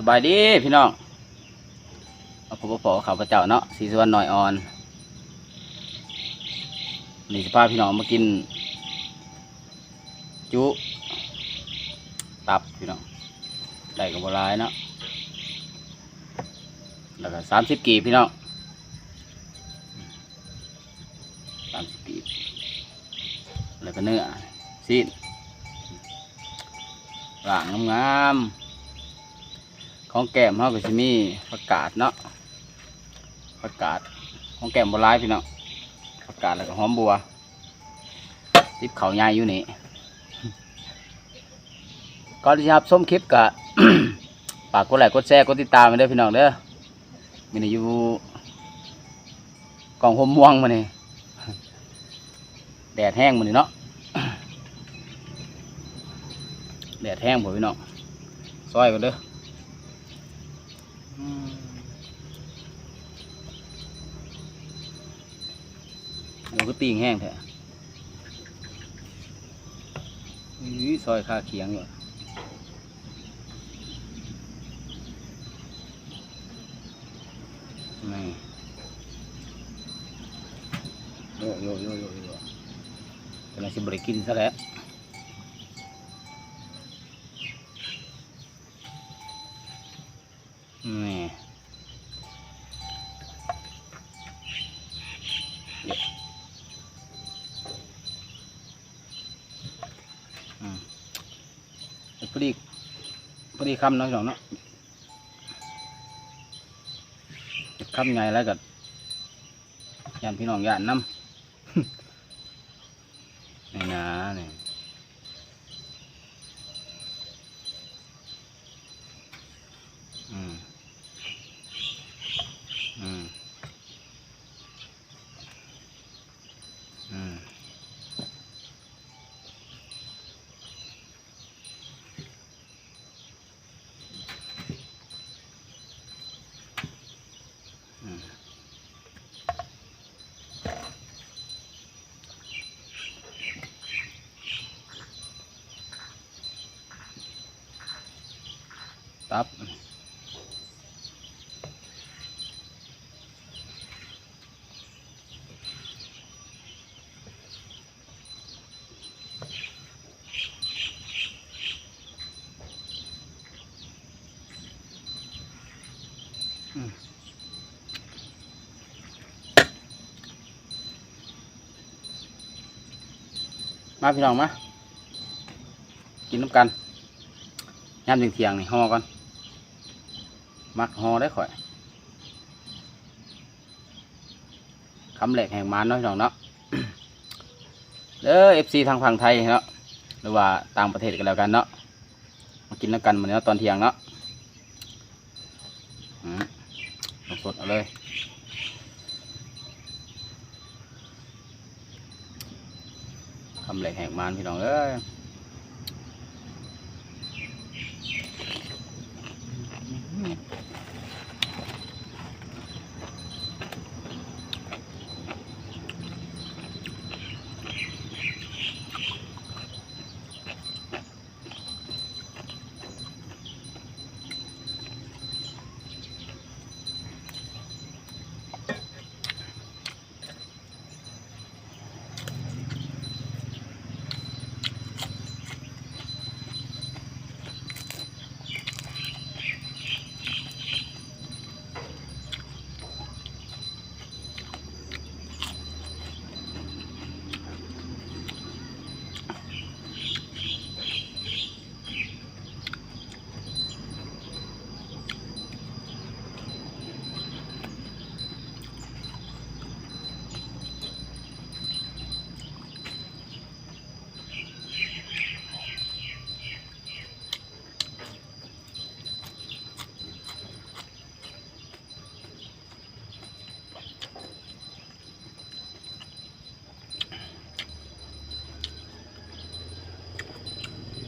ສະບາຍດີພີ່ນ້ອງ ມາພົບມາພໍ້ກັບຂ້າພະເຈົ້າເນາະ ສີສຸວັນ ນ້ອຍອ່ອນ. ນີ້ຊິພາພີ່ນ້ອງມາກິນຈຸຕັບພີ່ນ້ອງ ໄດ້ກໍບໍ່ຫຼາຍເນາະ ແລ້ວກໍສາມສິບກີບພີ່ນ້ອງ ສາມສິບກີບ ແລ້ວກໍເນື້ອຊີ້ນ ລ້າງງາມໆ. ຂອງແກ້ມເຮົາກໍຊິມີຜັກກາດເນາະ ຜັກກາດ ຂອງແກ້ມບໍ່ຫຼາຍພີ່ນ້ອງ ຜັກກາດ ແລ້ວກໍຫອມບົ່ວ ຕິບເຂົ້າໃຫຍ່ຢູ່ນີ້. ກ່ອນທີ່ຈະຮັບຊົມຄລິບກໍ ຝາກກົດໄລ້ ກົດແຊ ກົດຕິດຕາມໃຫ້ເດີພີ່ນ້ອງເດີ. ມື້ນີ້ຢູ່ກ້ອງຮົ່ມມ່ວງມື້ນີ້ ແດດແຮງມື້ນີ້ເນາະ ແດດແຮງພໍ່ພີ່ນ້ອງ ຊອຍກ່ອນເດີ. ອືມ ໂອ້ ຄືຕີງແຮງແທ້ ອີ ຊອຍຄາຂຽງຢູ່. ນີ້ ໂຢ ໂຢ ໂຢ ໂຢ ໂຢ ກຳລັງຊິບໍ່ໄດ້ກິນຊະແຫຼະ ນີ້ ອືມ ພໍດີ ພໍດີຄຳເນາະ ພີ່ນ້ອງເນາະ ຄຳໃຫຍ່ຫຼາຍກໍຢ້ານພີ່ນ້ອງຢ້ານນຳ ນີ້ນາ ນີ້ ອືມ ອືມ ອືມ ອືມ ຕັບ ອືມ ມາພີ່ນ້ອງມາ ກິນນຳກັນ ຍາມທ່ຽງໆນີ້ ຫໍ່ກ່ອນ ມັກຫໍ່ເດ້ຂ້ອຍ. ຄຳແລກແຫກໝານເນາະ ພີ່ນ້ອງເນາະ ເດີ ເອັຟຊີ ທາງຝັ່ງໄທເນາະ ຫຼືວ່າຕ່າງປະເທດກໍແລ້ວກັນເນາະ ມາກິນນຳກັນມື້ນີ້ເນາະ ຕອນທ່ຽງເນາະ ອືມ ສົດເອົາເລີຍ ຄຳແລກແຫກໝານ ພີ່ນ້ອງເອີຍ.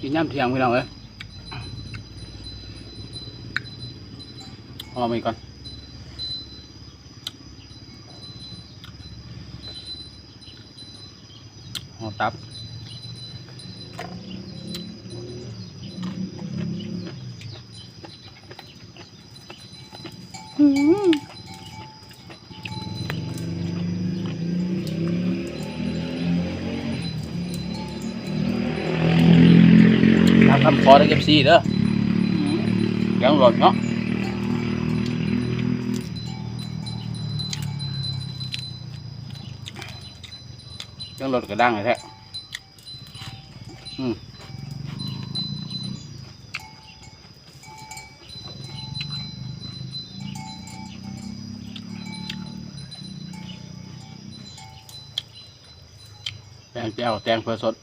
ກິນຍາມທ່ຽງ ພີ່ນ້ອງເອີຍ ຫໍ່ມັນອີກກ່ອນ ຫໍ່ຕັບ. ອືມ ຕາມຄຳຂໍເດີ ເອັຟຊີ ເດີ ອືມ ເສຍງລົດເນາະ ເສຍງລົດກະດັງແທ້. ອືມ ແຕ່ງແຈ່ວ ແຕ່ງເຜື່ອສົດ.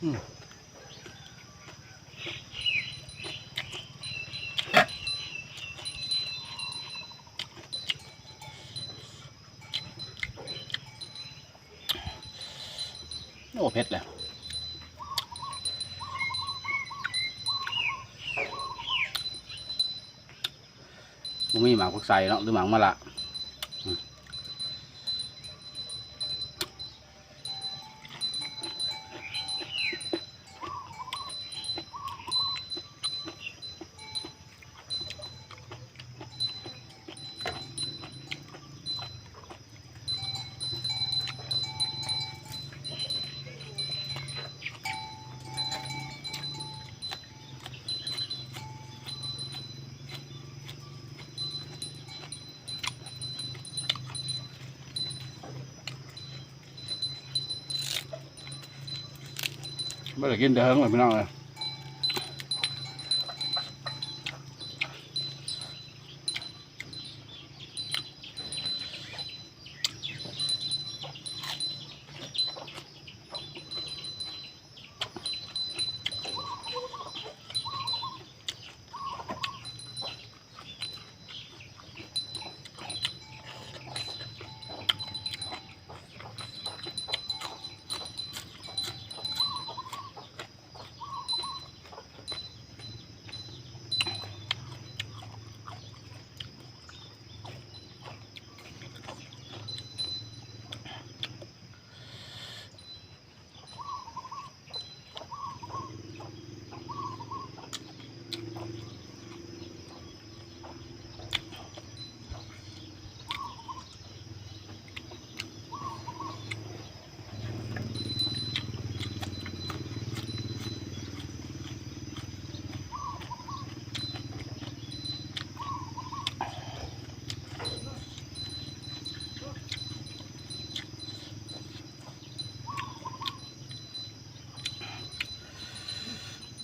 ອືມ ໂອ້ ເຜັດແຫຼະ. ບໍ່ມີໝາກຜັກໄຊເນາະ ຫຼືໝາກມະລະ. ອືມ. ບໍ່ໄດ້ກິນແຕ່ເຫິງແລ້ວພີ່ນ້ອງເອີຍ.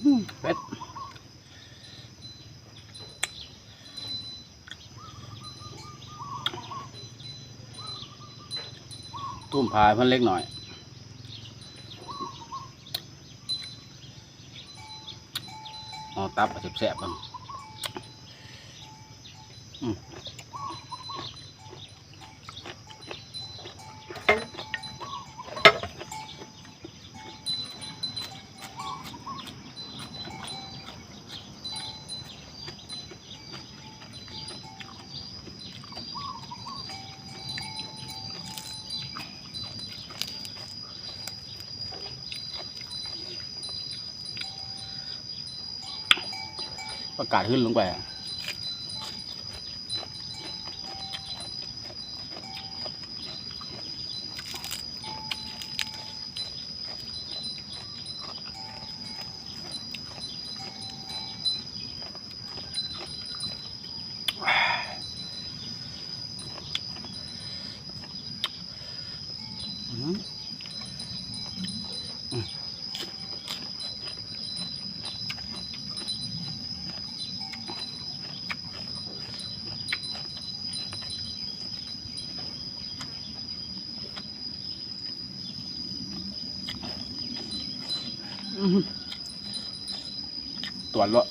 ອືມ ເຜັດ. ຕຸ້ມຜາໃຫ້ເພິ່ນເລັກນ້ອຍ ເອົາຕັບແຊບໆ ເບິ່ງ ອືມ. ປະກາດຫຶ້ນລົງໄປ. ອືມ ຕວນເນາະ. ອ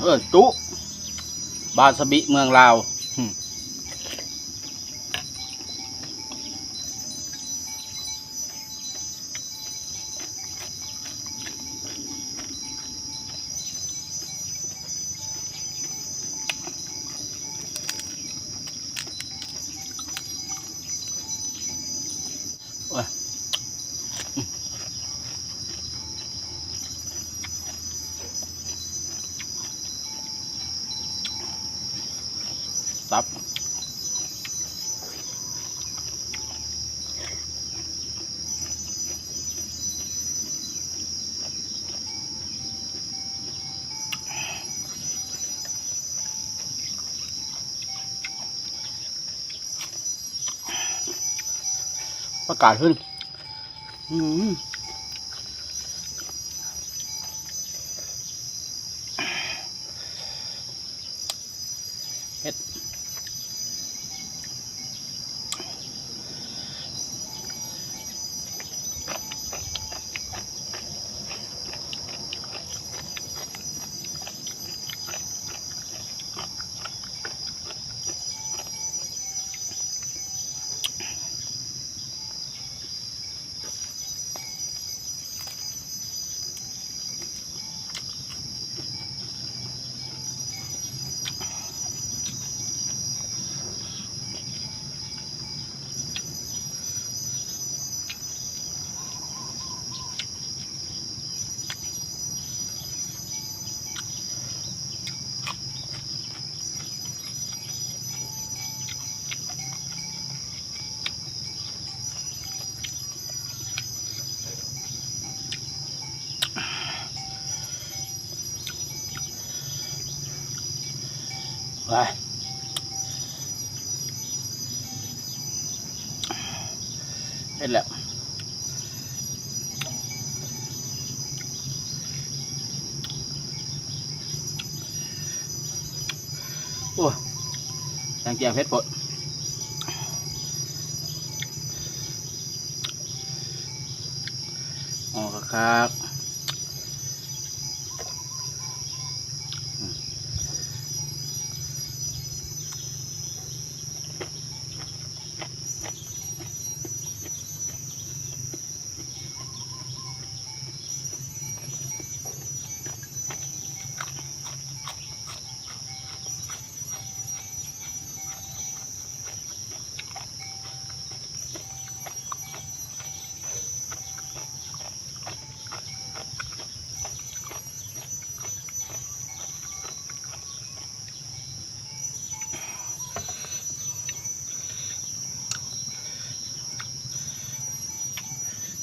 ເອີ້ນຈຸ ບາສະບິເມືອງລາວ. ຕັບ. ປາກກາດຂຶ້ນ ອືມ ເຜັດ. ໄປ ເຮັດແລ້ວ. ໂອ້ຍ ແກງເຈ້ຍເຜັດໂພດ. ອໍ ຄັກໆ.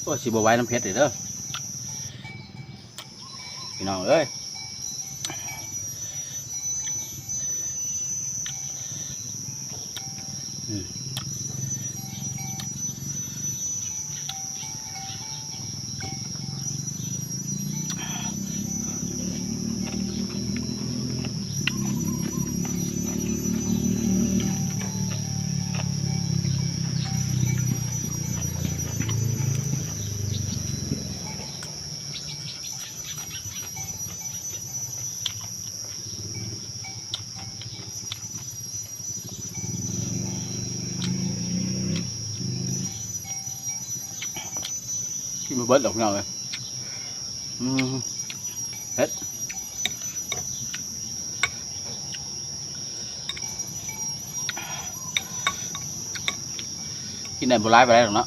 ໂອ້ຍ ຊິບໍ່ໄຫວນຳເຜັດເດີ ພີ່ນ້ອງເອີຍ. ອືມ. ກິນບໍ່ເບິດດອກ ພີ່ນ້ອງເອີຍ. ອືມ ເຜັດ. ກິນໄດ້ບໍ່ຫຼາຍປານໃດດອກເນາະ.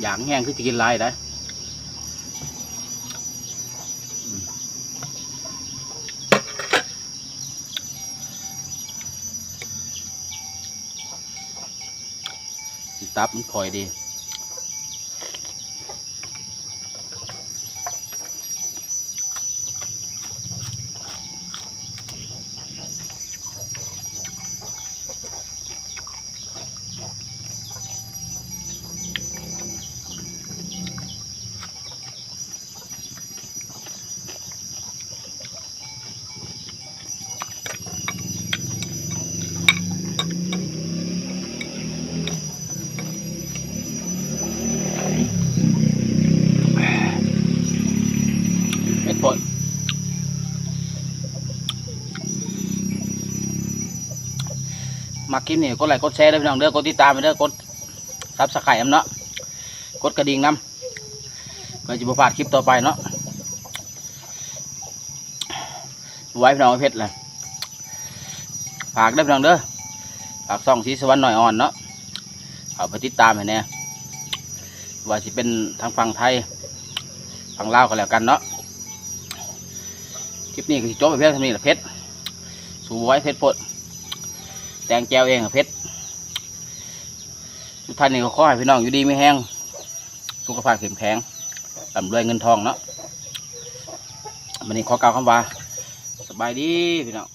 ຢາກແຮງຄືຊິກິນຫຼາຍໄດ໋. ອືມ ຕັບມັນຂ້ອຍດີ. ກົດ ມັກຄລິບນີ້ກົດໄລກົດແຊເດີພີ່ນ້ອງເດີ ກົດຕິດຕາມໄວ້ເດີ ກົດຊັບສະໄຄນຳເນາະ ກົດກະດິ່ງນຳ ເພື່ອຊິບໍ່ພາດຄລິບຕໍ່ໄປເນາະ. ໄວ້ພີ່ນ້ອງເຜັດລະ ຝາກເດີພີ່ນ້ອງເດີ ຝາກຊ່ອງສີສະຫວັນນ້ອຍອ່ອນເນາະ ເຂົ້າໄປຕິດຕາມໃຫ້ແດ່ ວ່າຊິເປັນທາງຝັ່ງໄທຝັ່ງລາວກໍແລ້ວກັນເນາະ. ຄລິບນີ້ກໍຊິຈົບໄປພຽງສ່ຳນີ້ລະ ເຜັດ ສູ້ບໍ່ໄຫວ ເຜັດໂພດ ແຕ່ງແຈ່ວເອງກໍເຜັດ. ສຸດທ້າຍນີ້ກໍຂໍໃຫ້ພີ່ນ້ອງຢູ່ດີມີແຮງ ສຸຂະພາບເຂັ້ມແຂງ ລ່ຳລວຍເງິນທອງເນາະ. ບັດນີ້ຂໍກ່າວຄຳວ່າ ສະບາຍດີພີ່ນ້ອງ.